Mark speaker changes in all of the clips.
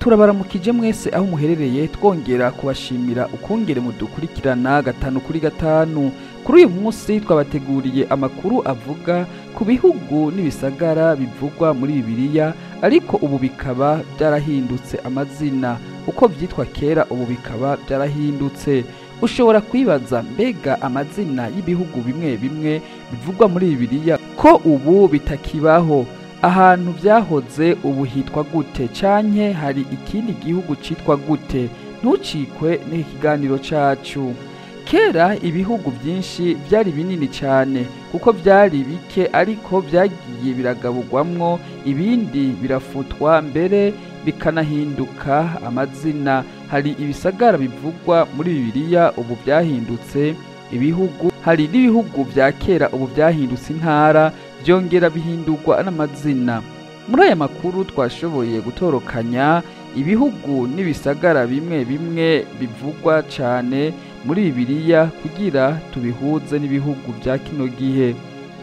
Speaker 1: Turabaramukije mwese aho muherereye, twongera kubashimira ukungere mudukurikirana gatanu kuri gatanu. Kuri uyu munsi twabateguriye amakuru avuga ku bihugu n'ibisagara bivugwa muri Bibiliya, ariko ubu bikaba byarahindutse amazina. Uko byitwa kera ubu bikaba byarahindutse. Ushobora kwibaza, mbega amazina y'ibihugu bimwe bimwe bivugwa muri Bibiliya ko ubu bitakibaho, ahantu byahoze ubu hitwa gute, canke hari ikindi gihugu citwa gute? Ntucikwe n'iki kiganiro cacu. Kera ibihugu byinshi byari binini cyane kuko byari bike, ariko byagiye biragaburwamwo, ibindi birafutwa mbere bikanahinduka amazina. Hari ibisagara bivugwa muri Bibiliya ubu byahindutse ibihugu, hari n'ibihugu bya kera ubu byahindutse intara, byongera bihindurwa n'amazina. Muri aya makuru twashoboye gutorokanya ibihugu n'ibisagara bimwe bimwe bivugwa cyane muri Bibiliya kugira tubihuze n'ibihugu bya kino gihe.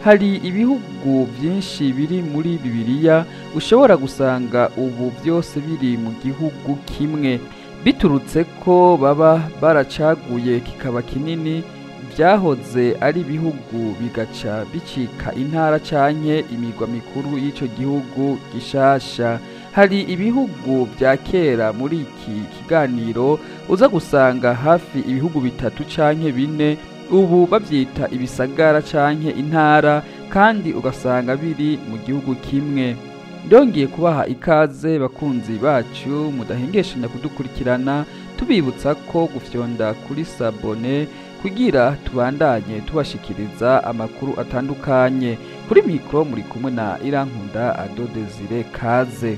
Speaker 1: Hari ibihugu byinshi biri muri Bibiliya ushobora gusanga ubu byose biri mu gihugu kimwe, biturutse ko baba baracaguye kikaba kinini. Byahoze ari ibihugu bigaca bicika intara canke imigwa mikuru y'ico gihugu gishasha. Hari ibihugu bya kera muri iki kiganiro uza gusanga hafi ibihugu bitatu canke bine ubu bavyita ibisagara canke intara, kandi ugasanga biri mu gihugu kimwe. Ndongeye kubaha ikaze bakunzi bacu mudahengeshanya kudukurikirana, tubibutsa ko gufyonda kuri sabone kugira tubandanye tubashikiriza amakuru atandukanye. Kuri mikro muri kumwe na Irankunda Ado Desire. Kaze.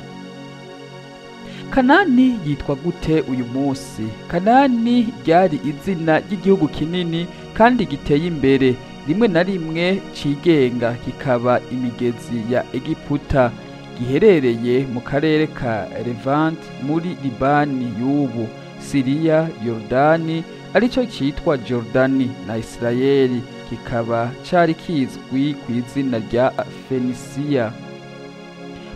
Speaker 1: Kanani yitwa gute uyu munsi? Kanani ryari izina ry'igihugu kinini kandi giteye imbere, rimwe na rimwe cigenga, kikaba imigezi ya Egiputa, giherereye mu karere ka Levant muri Libani y'ubu, Siriya, Yordani arico citwa Jordani na Isirayeli, kikaba cari kizwi ku izina rya Fenisiya.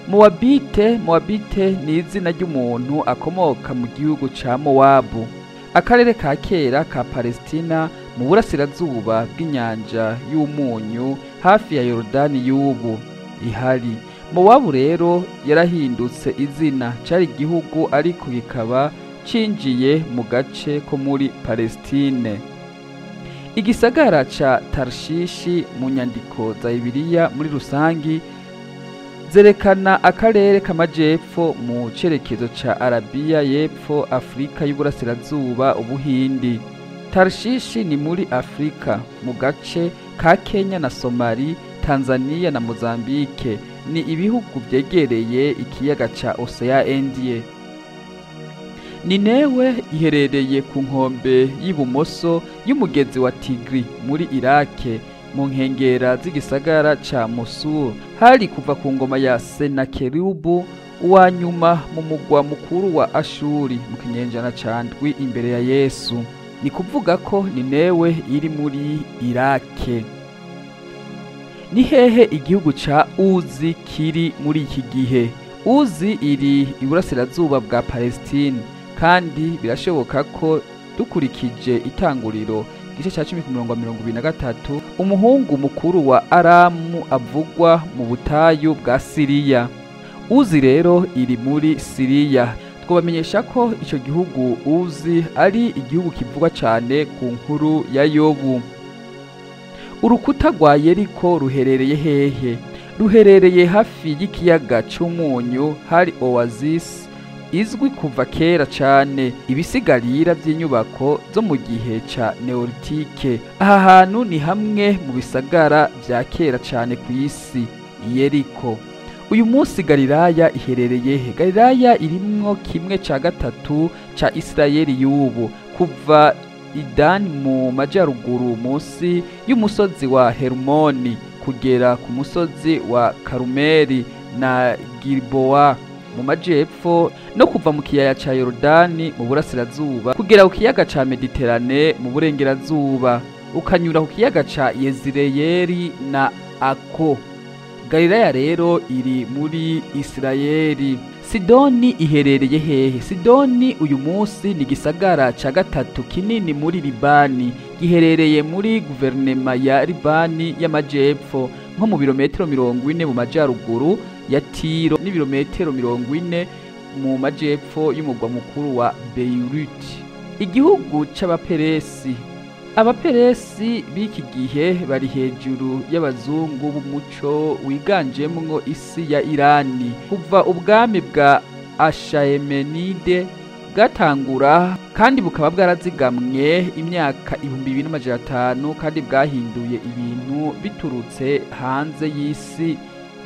Speaker 1: Moabite ni izina ry'umuntu akomoka mu gihugu ca Mowabu, akarere ka kera ka Palestina mu burasirazuba bw'inyanja y'umunyu hafi ya Yorodani y'ubu ihari. Mowabu rero yarahindutse izina, cari igihugu ariko kikaba cinjiye mu gace ko muri Palestine. Igisagara ca Tarshishi mu nyandiko za Bibiliya muri rusangi zerekana akarere k'amajepfo mu cerekezo ca Arabiya y'epfo, Afrika y'uburasirazuba, Ubuhindi. Tarshishi ni muri Afrika mu gace ka Kenya na Somali, Tanzania na Mozambique. Ni ibihugu vyegereye ikiyaga ca Ocean Indie. Ninewe iherereye ku nkombe y'ibumoso y'umugezi wa Tigri muri Irake, mu nkengera z'igisagara ca Mosul. Hari kuva ku ngoma ya Senakeribu uwa nyuma mu mugwa mukuru wa Ashuri mu kinyenjana ca ndwi imbere ya Yesu. Ni kuvuga ko Ninewe iri muri Irake. Ni hehe igihugu ca Uzi kiri muri iki gihe? Uzi iri iburasirazuba bwa Palestine, kandi birashoboka ko dukurikije Itanguriro igice ca 10:23 umuhungu mukuru wa Aramu avugwa mu butayu bwa Siriya. Uzi rero iri muri Siriya. Twabamenyesha ko ico gihugu Uzi ari igihugu kivugwa cane ku nkuru ya Yobu. Urukuta rwa Yeriko ruherereye hehe? Ruherereye hafi y'ikiyaga c'umunyu, hari oasis izwi kuva kera cane, ibisigarira by'inyubako zo mu gihe ca Neolitike. Aha hantu ni hamwe mu bisagara vya kera cane ku isi, Yeriko. Uyu munsi Galilaya iherereye he? Galilaya irimwo kimwe ca gatatu ca Isirayeli y'ubu, kuva Idani mu majaruguru munsi y'umusozi wa Hermoni kugera ku musozi wa Karumeli na Gilboa mu majepfo, no kuva mu kiyaya ca Yorodani mu burasirazuba kugera ku kiyaga ca Mediterane mu burengerazuba, ukanyura ku kiyaga ca Yezireyeli na Ako. Galilaya rero iri muri Isirayeli. Sidoni iherereye hehe? Sidoni uyu munsi ni gisagara ca gatatu kinini muri Libani, giherereye muri guverinema ya Libani y'amajepfo, nko mu birometero 40 mu majaruguru ya Tiro n'ibirometero 40 mu majepfo y'umugwa mukuru wa Beirut. Igihugu c'Abaperesi. Abaperesi b'iki gihe bari hejuru y'abazungu b'umuco wiganjemwo isi ya Irani. Kuva ubwami bwa Ashaemenide bwatangura kandi bukaba bwarazigamwe imyaka 2500 kandi bwahinduye ibintu biturutse hanze y'isi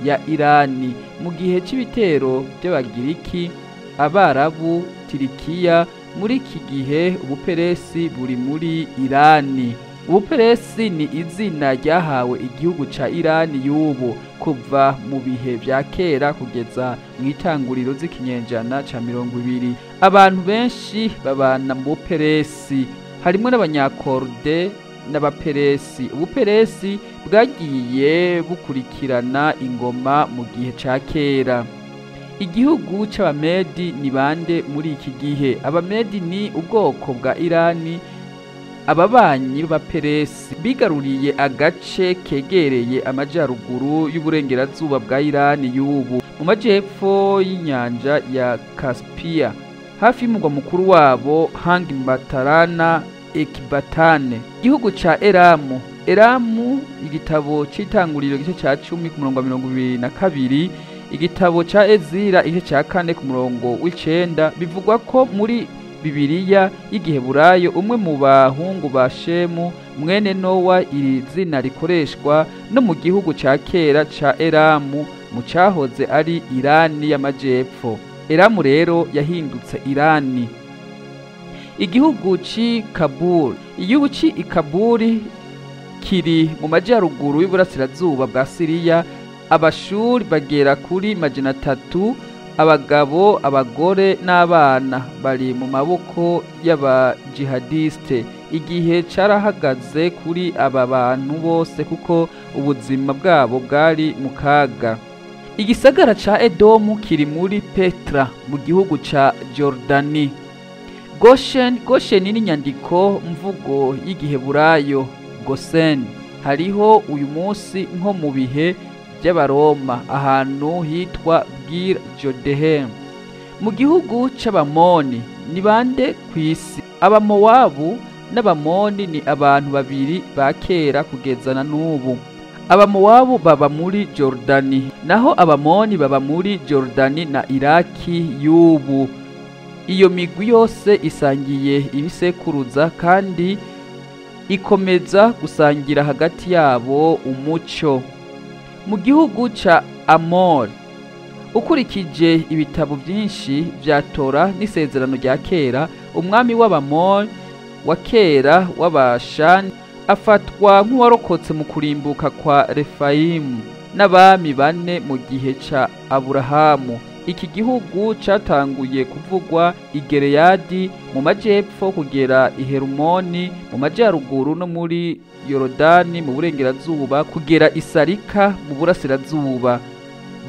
Speaker 1: ya Irani. Mu gihe c'ibitero by'Abagiriki, Abarabu, Tirikiya, muri iki gihe Ubuperesi buri muri Irani. Ubuperesi ni izina ryahawe igihugu ca Irani y'ubu kuva mu bihe vya kera kugeza mu itanguriro z'ikinyenjana ca 20. Abantu benshi babana mu Buperesi, harimwo n'Abanyakorde n'Abaperesi. Ubuperesi bwagiye bukurikirana ingoma mu gihe ca kera. Igihugu c'Abamedi ni bande muri iki gihe? Abamedi ni ubwoko bwa Irani, ababanyi b'Abaperesi bigaruriye agace kegereye amajaruguru y'uburengerazuba bwa Irani y'ubu, mu majepfo y'inyanja ya Caspia, hafi y'umugwa mukuru wabo Hangmatarana Ekibatane. Igihugu ca Elamu. Elamu, igitabo c'itanguriro igice ca 10 ku murongo wa 22, igitabo ca Ezira igice ca 4 ku murongo w'9, bivugwa ko muri Bibiliya y'Igiheburayo umwe mu bahungu ba Shemu mwene Nowa, iri zina rikoreshwa no mu gihugu ca kera ca Elamu mu cahoze ari Irani y'amajepfo. Elamu rero yahindutse Irani. Igihugu c'i Kabul. Igihugu c'i Kabuli kiri mu majaruguru y'uburasirazuba bwa Siriya. Abashuri bagera kuri 300, abagabo, abagore n'abana bari mu maboko y'abajihadiste. Igihe carahagaze kuri aba bantu bose kuko ubuzima bwabo bwari mu kaga. Igisagara ca Edomu kiri muri Petra mu gihugu ca Jordani. Goshen. Goshen ni inyandiko mvugo y'Igiheburayo Gosen. Hariho uyu munsi nko mu bihe by'Abaroma, ahantu hitwa Bwir Jodehem. Mu gihugu c'Abamoni ni bande kw'isi? Abamowabu n'Abamoni ni abantu babiri ba kera kugeza na n'ubu. Abamowabu baba muri Jordani, naho Abamoni baba muri Jordani na Iraki y'ubu. Iyo migwi yose isangiye ibisekuruza kandi ikomeza gusangira hagati yabo umuco. Mu gihugu ca Amor, ukurikije ibitabo byinshi vya Tora n'isezerano rya kera, umwami w'Abamor wa kera w'Abashani afatwa nk'uwarokotse mu kurimbuka kwa Refayimu n'abami bane mu gihe ca Aburahamu. Iki gihugu catanguye kuvugwa i Gileyadi mu majepfo kugera i Herumoni mu majaruguru no muri Yorodani mu burengerazuba kugera i Sarika mu burasirazuba.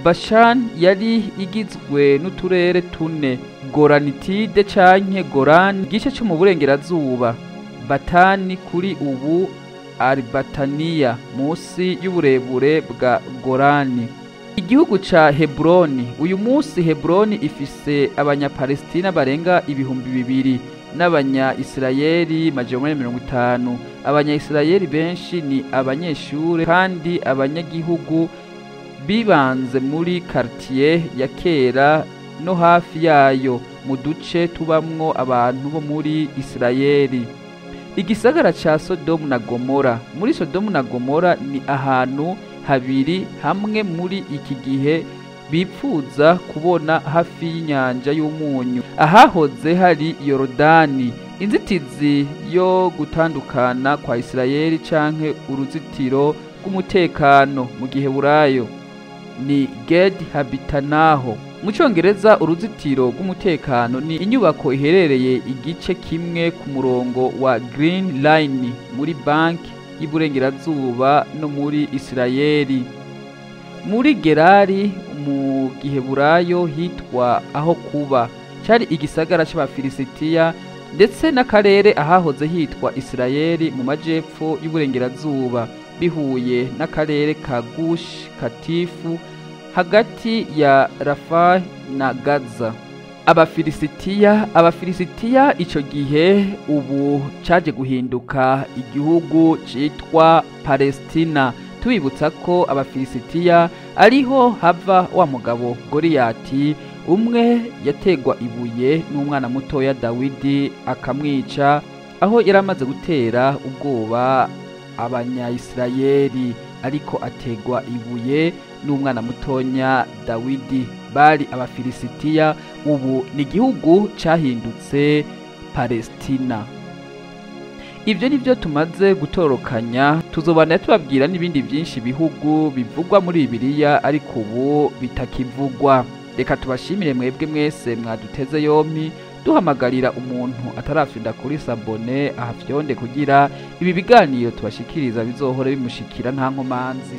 Speaker 1: Bashan yari igizwe n'uturere tune: Goranitide canke Gorani, igice co mu burengerazuba, Batani kuri ubu Aribataniya musi y'uburebure bwa Gorani. Igihugu ca Hebroni. Uyu munsi Hebroni ifise Abanyapalestina barenga 2000 n'Abanya-Isirayeli 450. Abanya-Isirayeli benshi ni abanyeshure kandi abanyagihugu bibanze muri quartier ya kera no hafi yayo mu duce tubamwo abantu bo muri Isirayeli. Igisagara ca Sodomu na Gomora. Muri Sodomu na Gomora ni ahantu habiri hamwe muri iki gihe bipfuza kubona hafi y'inyanja y'umunyu, ahahoze hari Yorodani. Inzitizi yo gutandukana kwa Isirayeli canke uruzitiro rw'umutekano mu gihe burayo ni Ged Habitanaho. Mu Congereza uruzitiro rw'umutekano ni inyubako iherereye igice kimwe ku murongo wa Green Line muri banki y'Iburengerazuba no muri Isirayeli. Muri Gerari mu Giheburayo hitwa aho kuba, cari igisagara c'Abafilisitiya ndetse n'akarere ahahoze hitwa Isirayeli mu majepfo y'uburengerazuba, bihuye n'akarere ka Gush Katifu hagati ya Rafah na Gaza. Abafilisitiya ico gihe ubu caje guhinduka igihugu citwa Palestina. Tubibutsa ko Abafilisitiya ariho hava wa mugabo Goliyati, umwe yategwa ibuye n'umwana mutoya Dawidi akamwica, aho yari amaze gutera ubwoba Abanyayisirayeli, ariko ategwa ibuye n'umwana mutonya Dawidi. Bari Abafilisitiya, ubu ni igihugu cahindutse Palestina. Ibyo ni byo tumaze gutorokanya, tuzobana tubabwira n'ibindi byinshi bihugu bivugwa muri Bibiliya ariko ubu bitakivugwa. Reka tubashimire mwebwe mwese mwaduteze yompi, duhamagarira umuntu atarafyonda kuri sabone ahafyonde kugira ibi biganiro tubashikiriza bizohore bimushikira nta nkomanzi.